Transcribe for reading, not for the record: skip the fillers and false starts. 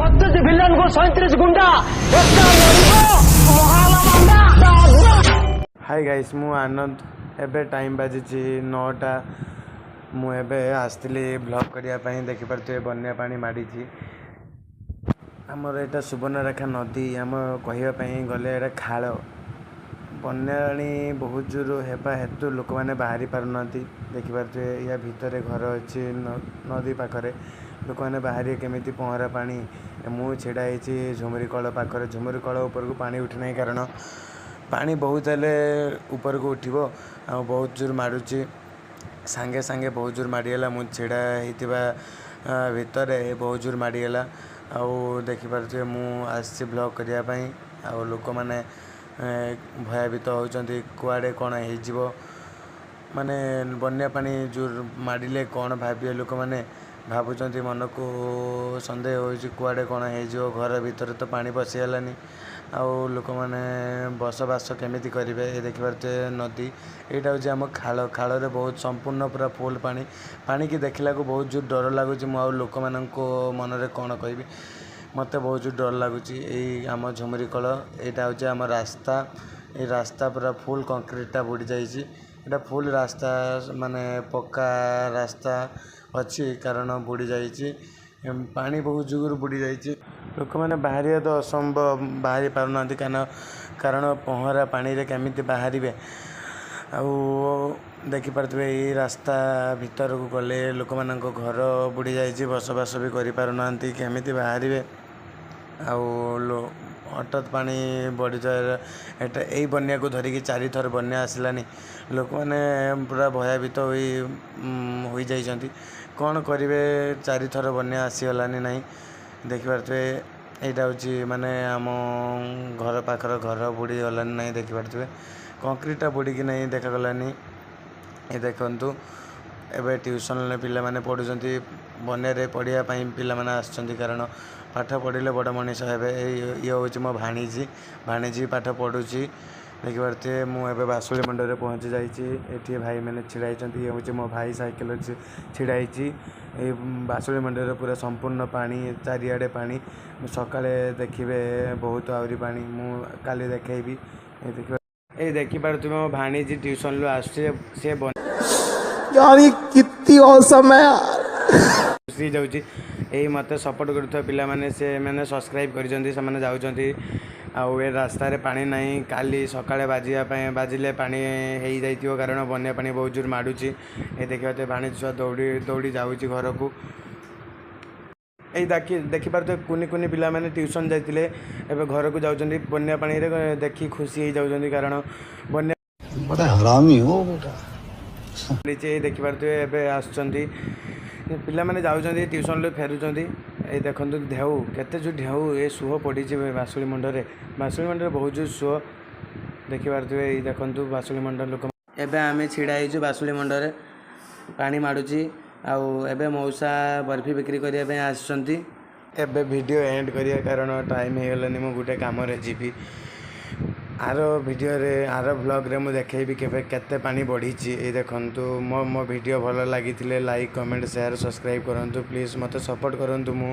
36 ଭିଲେନକୁ 37 ଗୁଣ୍ଡା, ଏକା ଲଢିବ ମହାଳା। High guys, ମୁଁ ଆନନ୍ଦ। ଏବେ ଟାଇମ୍ ବାଜିଛି 9ଟା। ମୁଁ ଏବେ ଆସିଥିଲି ଭ୍ଲଗ୍ କରିବା ପାଇଁ। ଦେଖିପାରୁଥିବେ, ବନ୍ୟା ପାଣି ମାଡ଼ିଛି। ଆମର ଏଇଟା ସୁବର୍ଣ୍ଣରେଖା ନଦୀ। ଆମ କହିବା ପାଇଁ ଗଲେ ଏଇଟା ଖାଳ। ବନ୍ୟା ପାଣି ବହୁତ ଜୋର ହେବା ହେତୁ ଲୋକମାନେ ବାହାରି ପାରୁନାହାନ୍ତି। ଦେଖିପାରୁଥିବେ, ୟା ଭିତରେ ଘର ଅଛି ନଦୀ ପାଖରେ। ଲୋକମାନେ ବାହାରିବେ କେମିତି? ପହଁରା ପାଣି। ମୁଁ ଛିଡ଼ା ହେଇଛି ଝୁମୁରି କଳ ପାଖରେ। ଝୁମୁରି କଳ ଉପରକୁ ପାଣି ଉଠି ନାହିଁ, କାରଣ ପାଣି ବହୁତ ହେଲେ ଉପରକୁ ଉଠିବ। ଆଉ ବହୁତ ଜୋର ମାଡ଼ୁଛି। ସାଙ୍ଗେ ସାଙ୍ଗେ ବହୁତ ଜୋର ମାଡ଼ିଗଲା। ମୁଁ ଛିଡ଼ା ହେଇଥିବା ଭିତରେ ବହୁତ ଜୋର ମାଡ଼ିଗଲା। ଆଉ ଦେଖିପାରୁଥିବେ, ମୁଁ ଆସିଛି ଭ୍ଲଗ୍ କରିବା ପାଇଁ। ଆଉ ଲୋକମାନେ ଭୟଭୀତ ହେଉଛନ୍ତି, କୁଆଡ଼େ କ'ଣ ହେଇଯିବ। ମାନେ ବନ୍ୟା ପାଣି ଜୋର ମାଡ଼ିଲେ କ'ଣ ଭାବିବେ ଲୋକମାନେ, ଭାବୁଛନ୍ତି। ମନକୁ ସନ୍ଦେହ ହେଉଛି, କୁଆଡ଼େ କ'ଣ ହେଇଯିବ। ଘର ଭିତରେ ତ ପାଣି ପଶିଗଲାନି, ଆଉ ଲୋକମାନେ ବସବାସ କେମିତି କରିବେ? ଏ ଦେଖିପାରୁଥିବେ ନଦୀ, ଏଇଟା ହେଉଛି ଆମ ଖାଳ। ଖାଳରେ ବହୁତ ସମ୍ପୂର୍ଣ୍ଣ ପୁରା ଫୁଲ୍ ପାଣି। ପାଣିକି ଦେଖିଲାକୁ ବହୁତ ଜୋର ଡର ଲାଗୁଛି। ମୁଁ ଆଉ ଲୋକମାନଙ୍କ ମନରେ କ'ଣ କହିବି? ମୋତେ ବହୁତ ଜୋର ଡର ଲାଗୁଛି। ଏଇ ଆମ ଝୁମୁରି କଳ, ଏଇଟା ହେଉଛି ଆମ ରାସ୍ତା। ଏଇ ରାସ୍ତା ପୁରା ଫୁଲ୍ କଂକ୍ରିଟଟା ବୁଡ଼ି ଯାଇଛି। ଏଇଟା ଫୁଲ୍ ରାସ୍ତା, ମାନେ ପକ୍କା ରାସ୍ତା ଅଛି, କାରଣ ବୁଡ଼ି ଯାଇଛି। ପାଣି ବହୁତ ଯୋଗୁରୁ ବୁଡ଼ି ଯାଇଛି। ଲୋକମାନେ ବାହାରିବା ତ ଅସମ୍ଭବ, ବାହାରି ପାରୁନାହାନ୍ତି, କାରଣ ପହଁରା ପାଣିରେ କେମିତି ବାହାରିବେ? ଆଉ ଦେଖିପାରୁଥିବେ, ଏଇ ରାସ୍ତା ଭିତରକୁ ଗଲେ ଲୋକମାନଙ୍କ ଘର ବୁଡ଼ି ଯାଇଛି। ବସବାସ ବି କରିପାରୁନାହାନ୍ତି, କେମିତି ବାହାରିବେ? ଆଉ ହଠାତ୍ ପାଣି ବଢ଼ିଯାଏ। ଏଟା ଏଇ ବନ୍ୟାକୁ ଧରିକି ଚାରିଥର ବନ୍ୟା ଆସିଲାନି। ଲୋକମାନେ ପୁରା ଭୟଭୀତ ହୋଇଯାଇଛନ୍ତି, କ'ଣ କରିବେ? ଚାରିଥର ବନ୍ୟା ଆସିଗଲାନି ନାହିଁ। ଦେଖିପାରୁଥିବେ, ଏଇଟା ହେଉଛି ମାନେ ଆମ ଘର ପାଖର ଘର ବୁଡ଼ିଗଲାନି ନାହିଁ। ଦେଖିପାରୁଥିବେ, କଂକ୍ରିଟଟା ବୁଡ଼ିକି ନାହିଁ ଦେଖାଗଲାନି। ଏ ଦେଖନ୍ତୁ, ଏବେ ଟ୍ୟୁସନରେ ପିଲାମାନେ ପଢ଼ୁଛନ୍ତି। ବନ୍ୟାରେ ପଢ଼ିବା ପାଇଁ ପିଲାମାନେ ଆସିଛନ୍ତି, କାରଣ ପାଠ ପଢ଼ିଲେ ବଡ଼ ମଣିଷ ହେବେ। ଏଇ ଇଏ ହେଉଛି ମୋ ଭାଣିଜୀ। ଭାଣିଜୀ ପାଠ ପଢ଼ୁଛି। ଦେଖିପାରୁଥିବେ, ମୁଁ ଏବେ ବାସୁଳି ମଣ୍ଡଳରେ ପହଞ୍ଚି ଯାଇଛି। ଏଠି ଭାଇମାନେ ଛିଡ଼ା ହେଇଛନ୍ତି। ଇଏ ହେଉଛି ମୋ ଭାଇ, ସାଇକେଲ ଛିଡ଼ା ହେଇଛି। ଏଇ ବାସୁଳି ମଣ୍ଡଳରେ ପୁରା ସମ୍ପୂର୍ଣ୍ଣ ପାଣି, ଚାରିଆଡ଼େ ପାଣି। ସକାଳେ ଦେଖିବେ ବହୁତ ଆହୁରି ପାଣି। ମୁଁ କାଲି ଦେଖେଇବି। ଏ ଦେଖିବା, ଏଇ ଦେଖିପାରୁଥିବେ, ମୋ ଭାଣିଜୀ ଟ୍ୟୁସନରୁ ଆସୁଛି। ସିଏ यार, ये कितनी औसम है यार। ଖୁସି ହେଇଯାଉଛି। ଏଇ ମୋତେ ସପୋର୍ଟ କରୁଥିବା ପିଲାମାନେ, ସେମାନେ ସବସ୍କ୍ରାଇବ୍ କରିଛନ୍ତି, ସେମାନେ ଯାଉଛନ୍ତି। ଆଉ ଏ ରାସ୍ତାରେ ପାଣି ନାହିଁ। କାଲି ସକାଳେ ବାଜିବା ପାଇଁ ବାଜିଲେ ପାଣି ହେଇଯାଇଥିବ, କାରଣ ବନ୍ୟା ପାଣି ବହୁତ ଜୋର ମାଡ଼ୁଛି। ଏ ଦେଖିପାରୁଥିବେ, ଭାଣିଜୀ ଛୁଆ ଦୌଡ଼ି ଦୌଡ଼ି ଯାଉଛି ଘରକୁ। ଏଇ ଦେଖିପାରୁଥିବେ, କୁନି କୁନି ପିଲାମାନେ ଟ୍ୟୁସନ୍ ଯାଇଥିଲେ, ଏବେ ଘରକୁ ଯାଉଛନ୍ତି। ବନ୍ୟା ପାଣିରେ ଦେଖି ଖୁସି ହେଇଯାଉଛନ୍ତି, କାରଣ ବନ୍ୟା बड़ा हरामी हो बेटा। ପଡ଼ିଛି। ଏଇ ଦେଖିପାରୁଥିବେ, ଏବେ ଆସୁଛନ୍ତି ପିଲାମାନେ, ଯାଉଛନ୍ତି, ଟ୍ୟୁସନ୍ରୁ ଫେରୁଛନ୍ତି। ଏଇ ଦେଖନ୍ତୁ ଢେଉ, କେତେ ଯେଉଁ ଢେଉ, ଏ ସୁଅ ପଡ଼ିଛି ବାସୁଳି ମୁଣ୍ଡରେ। ବାସୁଳି ମୁଣ୍ଡରେ ବହୁତ ଜୋର ସୁଅ ଦେଖିପାରୁଥିବେ। ଏଇ ଦେଖନ୍ତୁ ବାସୁଳି ମୁଣ୍ଡ ଲୋକ। ଏବେ ଆମେ ଛିଡ଼ା ହେଇଛୁ ବାସୁଳି ମୁଣ୍ଡରେ, ପାଣି ମାଡ଼ୁଛି। ଆଉ ଏବେ ମଉସା ବର୍ଫି ବିକ୍ରି କରିବା ପାଇଁ ଆସିଛନ୍ତି। ଏବେ ଭିଡ଼ିଓ ଏଣ୍ଡ କରିବା, କାରଣ ଟାଇମ୍ ହେଇଗଲାନି। ମୁଁ ଗୋଟେ କାମରେ ଯିବି। ଆର ଭିଡ଼ିଓରେ, ଆର ଭ୍ଲଗ୍ରେ ମୁଁ ଦେଖେଇବି କେବେ କେତେ ପାଣି ବଢ଼ିଛି। ଏଇ ଦେଖନ୍ତୁ, ମୋ ମୋ ଭିଡ଼ିଓ ଭଲ ଲାଗିଥିଲେ ଲାଇକ୍, କମେଣ୍ଟ, ସେୟାର, ସବସ୍କ୍ରାଇବ୍ କରନ୍ତୁ। ପ୍ଲିଜ୍ ମୋତେ ସପୋର୍ଟ କରନ୍ତୁ। ମୁଁ